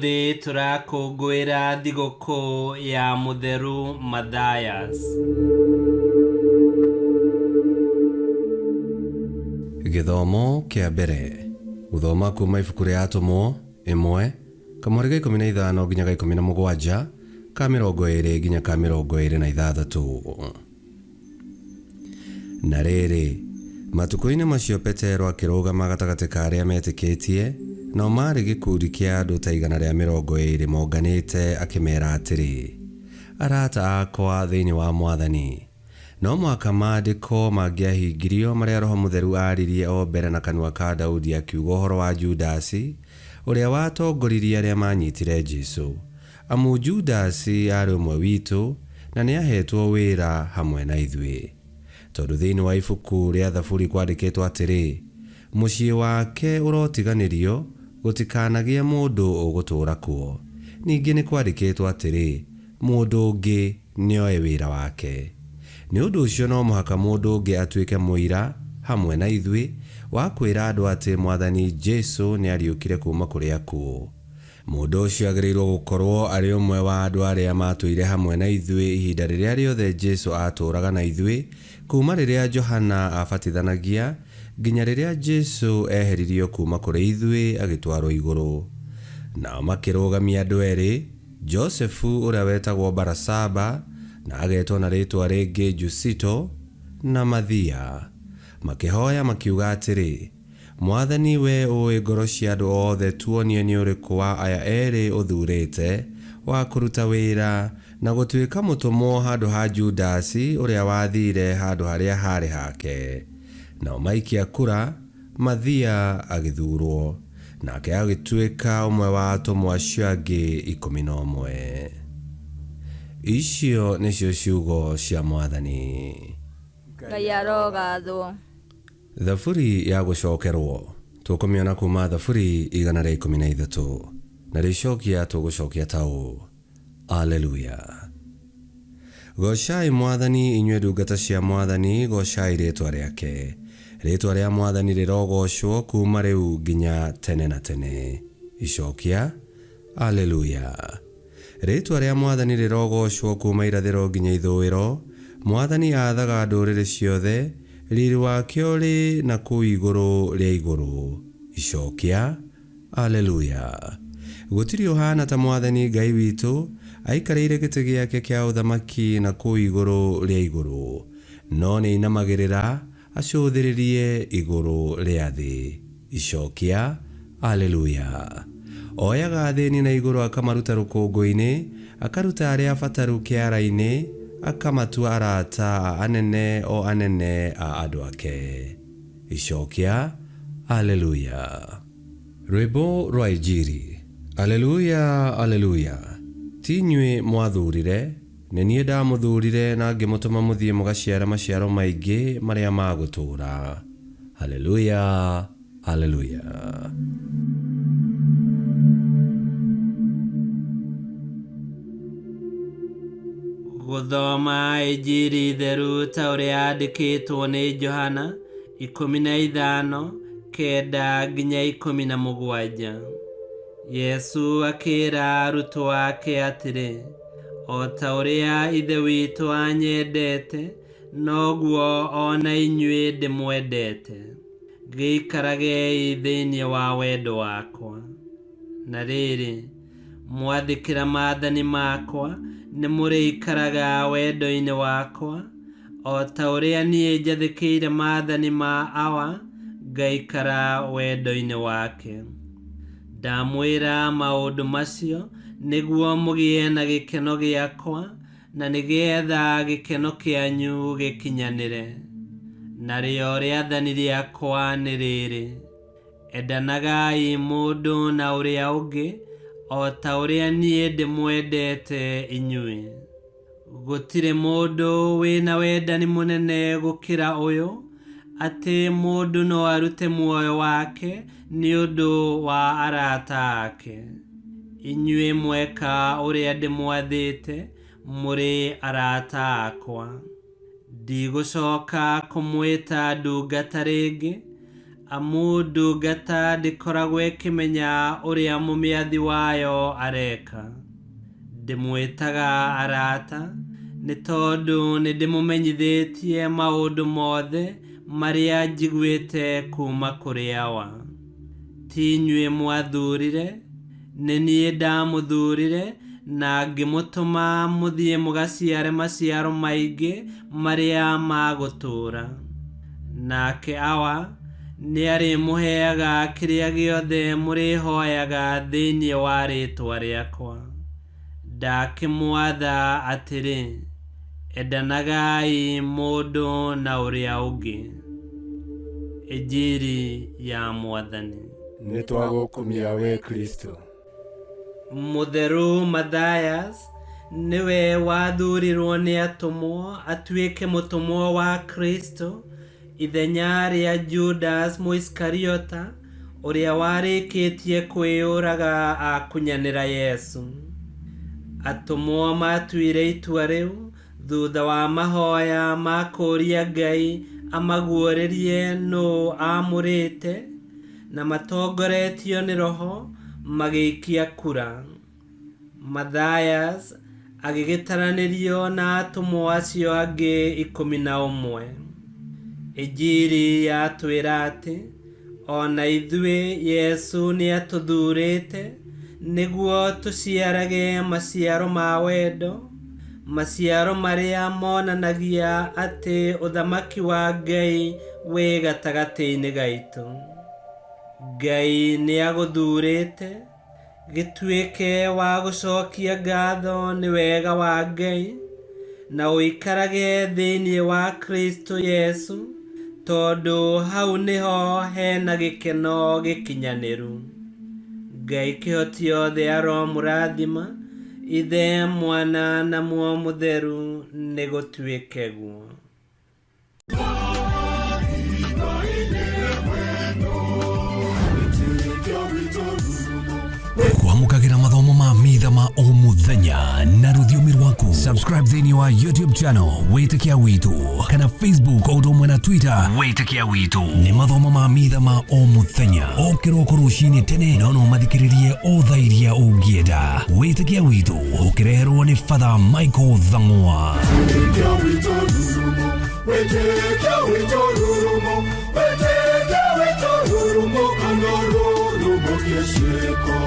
Ũmũthĩ tũrakũngũĩra thigũkũ ya Mũtheru Mathias. Gĩthomo kĩa mbere. Gũthoma kuuma ibuku rĩa Atũmwo, ĩmwe, kamũhari ga 15 nginya ga 17, ka 20 nginya ka 26. Na rĩrĩ, matukũ-inĩ macio Petero akĩrũgama gatagatĩ ka arĩa metĩkĩtie, nao maarĩ gĩkundi kĩa andũ ta 120 monganĩte, akĩmera atĩrĩ, Arata akwa thĩinĩ wa Mwathani, no mũhaka maandĩko mangĩahingirio marĩa Roho Mũtheru aaririe o mbere na kanua ka Daudi akiuga ũhoro wa Judasi, ũrĩa watongoririe arĩa maanyitire Jesu. Amu Judasi aarĩ ũmwe witũ, na nĩaheetwo wĩra hamwe na ithuĩ. Tondũ thĩinĩ wa ibuku rĩa Thaburi kwandĩkĩtwo atĩrĩ, 'Mũciĩ wake ũrotiganĩrio, gũtikanagĩe mũndũ ũgũtũũra kuo. Ningĩ nĩkwandĩkĩtwo atĩrĩ, 'Mũndũ ũngĩ nĩoe wĩra wake. Nĩ ũndũ ũcio no mũhaka mũndũ ũngĩ atuĩke mũira hamwe na ithuĩ wa kwĩra andũ atĩ Mwathani Jesu nĩariũkire kuuma kũrĩ akuũ. Mũndũ ũcio agĩrĩirũo gũkorũo arĩ ũmwe wa andũ arĩa maatũire hamwe na ithuĩ ihinda rĩrĩa rĩothe Jesu aatũũraga na ithuĩ, kuuma rĩrĩa Johana aabatithanagia nginya rĩrĩa Jesu eeheririo kuuma kũrĩ ithuĩ agĩtwarũo igũrũ. Nao makĩrũgamia andũ erĩ, Josefu ũrĩa wetagwo Barasaba, na agetwo na rĩĩtwa rĩngĩ Jusito, na Mathia. Makĩhoya makiuga atĩrĩ, Mwathani, wee ũũĩ ngoro cia andũ othe, tuonie nĩ ũrĩkũ wa aya erĩ ũthuurĩte wa kũruta wĩra na gũtuĩka mũtũmwo handũ ha Judasi ũrĩa wathiire handũ harĩa haarĩ hake. Nao maikia kura, Mathia agĩthuurwo, nake agĩtuĩka ũmwe wa atũmwo acio angĩ 11. Icio nĩcio ciugo cia Mwathani. Ngai arogathwo. Thaburi ya gũcokerwo, tũkũmĩona kuuma Thaburi 113, na rĩcokia tũgũcokia ta ũũ, Aleluya. Goocai Mwathani, inyuĩ ndungata cia Mwathani, goocai rĩĩtwa rĩake. Rĩĩtwa rĩa Mwathani rĩrogoocwo kuuma rĩu nginya tene na tene. Icokia, Aleluya. Rĩĩtwa rĩa Mwathani rĩrogoocwo kuuma irathĩro nginya ithũĩro. Mwathani aathaga ndũrĩrĩ ciothe, riri wake ũrĩ na kũu igũrũ rĩa igũrũ. Icokia, Aleluya. Gũtirĩ ũhaana ta Mwathani Ngai witũ, aikarĩire gĩtĩ gĩake kĩa ũthamaki na kũu igũrũ rĩa igũrũ. No nĩainamagĩrĩra acũthĩrĩrie igũrũ rĩa thĩ. Icokia, Aleluya. Oyaga athĩni na igũrũ akamaruta rũkũngũ-inĩ, akaruta arĩa abataru kĩara-inĩ, akamatua arata a anene o anene a andũ ake. Icokia, Aleluya. Rwĩmbo rwa Injiri. Aleluya, Aleluya. Ti inyuĩ mwathurire, nĩ niĩ ndamũthurire na ngĩmũtũma mũthiĩ mũgaciare maciaro maingĩ marĩa ma gũtũũra. Aleluya, Aleluya. Gũthoma Injiri theru ta ũrĩa yandĩkĩtwo nĩ Johana 15 9 nginya 17. Yesu akĩra arutwo ake atĩrĩ, O ta ũrĩa Ithe witũ anyendete, noguo o na inyuĩ ndĩmwendete. Gĩikaragei thĩinĩ wa wendo wakwa. Na rĩrĩ, mwathĩkĩra maathani makwa, nĩmũrĩikaraga wendo-inĩ wakwa, o ta ũrĩa niĩ njathĩkĩire maathani ma Awa, ngaikara wendo-inĩ wake. Ndamwĩra maũndũ macio nĩguo mũgĩe na gĩkeno gĩakwa, na nĩgeetha gĩkeno kĩanyu gĩkinyanĩre. Narĩo rĩathani rĩakwa nĩ rĩrĩ, Endanagai mũndũ na ũrĩa ũngĩ o ta ũrĩa niĩ ndĩmwendete inyuĩ. Gũtirĩ mũndũ wĩ na wendani mũnene gũkĩra ũyũ, atĩ mũndũ no arute muoyo wake nĩ ũndũ wa arata ake. Inyuĩ mweka ũrĩa ndĩmwathĩte, mũrĩ arata akwa. Ndigũcoka kũmwĩta ndungata rĩngĩ, Amu ndungata ndĩkoragwo ĩkĩmenya ũrĩa mũmĩathi wayo areka. Ndĩmwĩtaga arata, nĩ tondũ nĩndĩmũmenyithĩtie maũndũ mothe marĩa njiguĩte kuuma kũrĩ Awa. Ti inyuĩ mwathurire, nĩ niĩ ndamũthurire na ngĩmũtũma mũthiĩ mũgaciare maciaro maingĩ marĩa magũtũũra. Nake Awa nĩarĩmũheaga kĩrĩa gĩothe mũrĩhoyaga thĩinĩ wa rĩĩtwa rĩakwa. Ndakĩmwatha atĩrĩ, endanagai mũndũ na ũrĩa ũngĩ. Injiri ya Mwathani. Nĩ twagũkumia we Kristo. Mũtheru Mathias nĩwe wathurirwo nĩ atũmwo atuĩke mũtũmwo wa Kristo ithenya rĩa Judas Mũisikariota ũrĩa warĩkĩtie kwĩyũraga akunyanĩra Yesu. Atũmwo matuire itua rĩu thutha wa mahoya ma kũũria Ngai amaguũrĩrie nũ aamũrĩte, na matongoretio nĩ Roho magĩikia kura. Mathias agĩgĩtaranĩrio na atũmwo acio angĩ 11. Injiri yatwĩra atĩ ona ithuĩ Yesu nĩatũthurĩte nĩguo tũciarage maciaro ma wendo, maciaro marĩa monanagia atĩ ũthamaki wa Ngai wĩ gatagatĩ-inĩ gaitũ. Ngai nĩagũthurĩte gĩtuĩke wa gũcokia ngatho nĩ wega wa Ngai, na ũikarage thĩinĩ wa Kristo Yesu, tondũ hau nĩho hena gĩkeno gĩkinyanĩru. Ngai kĩhoti othe aromũrathima, Ithe, Mwana na Muoyo Mũtheru, nĩgũtuĩke guo. Kwamũkagĩra mathomo ma mitha ma o mũthenya na rũthiomi rwaku. Subscribe thĩinĩ wa YouTube channel Wĩtĩkia Witũ kana Facebook o ũndũ ũmwe na Twitter Wĩtĩkia Witũ. Nĩ mathomo ma mitha ma o mũthenya o kĩroko rũcinĩ tene, no no mathikĩrĩrie o thaa iria ũngĩenda. Wĩtĩkia Witũ ũkĩreherwo nĩ Father Michael Thang'wa. Wĩtĩkia witũ rurumo, wĩtĩkia witũ rurumo, wĩtĩkia witũ rurumo, kana rurumo kĩciĩko.